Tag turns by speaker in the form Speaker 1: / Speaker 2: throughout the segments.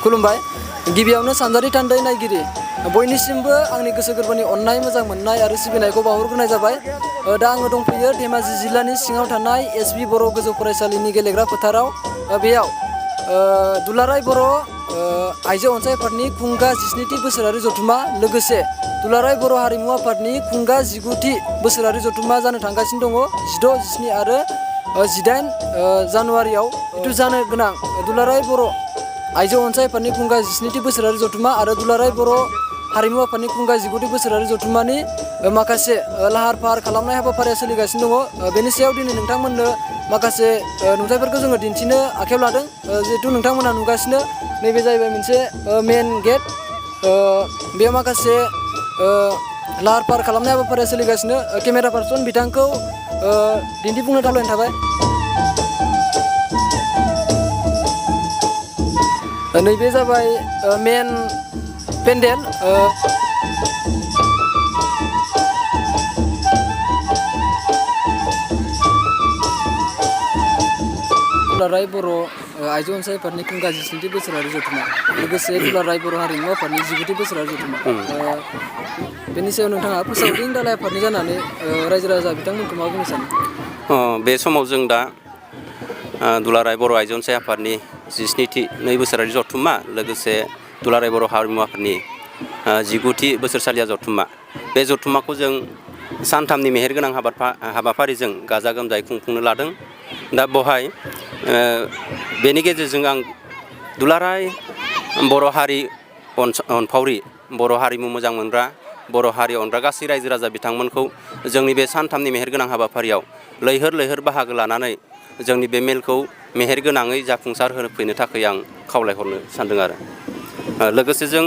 Speaker 1: खुलुमबाय। गिबियावनो सानजारि थान्दै नायगिरि बयनिसिमबो आंनि गोसो गोरबोनि अननाय मोजां मोननाय आरो सिबिनायखौ बावहरग्रोनाय जाबाय। दा आङो दंफैयो धेमाजि जिल्लानि सिङाव थानाय एसबि बर' गोजौ फरायसालिनि गेलेग्रा फोथाराव। बेयाव दुलाराय बर' आइजो अनसाय आफादनि खुंगा 17थि बोसोरारि जथुम्मा लोगोसे दुलाराय बर' हारिमु आफादनि खुंगा 19थि बोसोरारि जथुम्मा जानो थांगासिनो दङ 16, 17 आरो 18 जानुवारियाव जानो गोनां दुलाराय बर' आइजो अनसाय आफादनि खुंगा 17थि बोसोरारि जथुम्मा आरो दुलाराय बर' हारिमु आफादनि खुंगा 19थि बोसोरारि जथुम्मानि माखासे लाहार फाहार खालामनाय हाबाफारिया सोलिगासिनो दङ। बेनि सायाव दिनै नोंथांमोननो माखासे नुथायफोरखौ जोङो दिन्थिनो आखायाव लादों। जिहेतु नोंथांमोना नुगासिनो नैबे जाहैबाय मोनसे मेन गेट। बेयाव माखासे लाहार फाहार खालामनाय हाबाफारिया सोलिगासिनो। केमेरा पार्सन बिथांखौ दिन्थिफुंनो खावलायनाय थाबाय। नैबे जाबाय मेन पेन्डेल। दुलाराय बर' आइजो अनसाय आफादनि खुंगा 17थि बोसोरारि जथुम्मा लोगोसे दुलाराय बर' हारिमु आफादनि 19थि बोसोरारि जथुम्मा। बेनि सायाव नोंथाङा फोसावदिं दालाय आफादनि जानानै रायजो राजा बिथांमोनखौ मा बुंनो सानो?
Speaker 2: बे समाव जों दा दुलाराय बर' आइजो अनसाय आफादनि 17थि बोसोरारि जथुम्मा लोगोसे दुलाराय बर' हारिमु आफादनि 19थि बोसोरसालिया जथुम्मा। बे जथुम्माखौ जों सानथामनि मेहेरगोनां हाबाफारिजों गाजा गोमजायै खुंफुंनो लादों। दा बेवहाय बेनि गेजेरजों आं दुलाराय बर' हारि अनफावरि, बर' हारिमु मोजां मोनग्रा, बर' हारि अनग्रा गासै रायजो राजा बिथांमोनखौ जोंनि बे सानथामनि मेहेरगोनां हाबाफारियाव लैहोर लैहोर बाहागो लानानै जोंनि बे मेलखौ मेहेरगोनाङै जाफुंसार होफैनो थाखाय आं खावलायहरनो सानदों आरो लोगोसे जों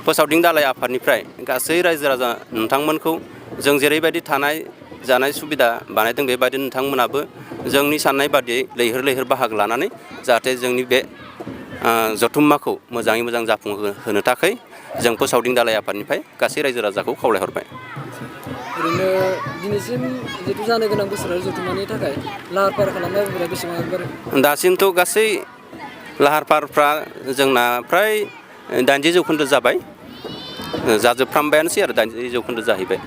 Speaker 2: फोसावदिं दालाय आफादनिफ्राय गासै रायजो राजा नोंथांमोनखौ जों जेरैबायदि थानाय जानाय सुबिदा बानायदों बेबायदि नोंथांमोनाबो जोंनि साननाय बादियै लैहोर लैहोर बाहागो लानानै जाहाथे जोंनि बे जथुम्माखौ मोजाङै मोजां जाफुंहोनो थाखाय जों फोसावदिं दालाय आफादनिफ्राय गासै रायजो राजाखौ खावलायहरबाय।
Speaker 1: ओरैनो दिनैसिम जिहेतु जानो गोनां बोसोरारि जथुम्मानि थाखाय लाहार फाहार खालामनाय हाबाफारिया बेसेबां आगबारि?
Speaker 2: दासिमथ' गासै लाहार फाहारफ्रा जोंना फ्राय 80% जाबाय। जाजोबफ्रामबायानोसै आरो 80% जाहैबाय।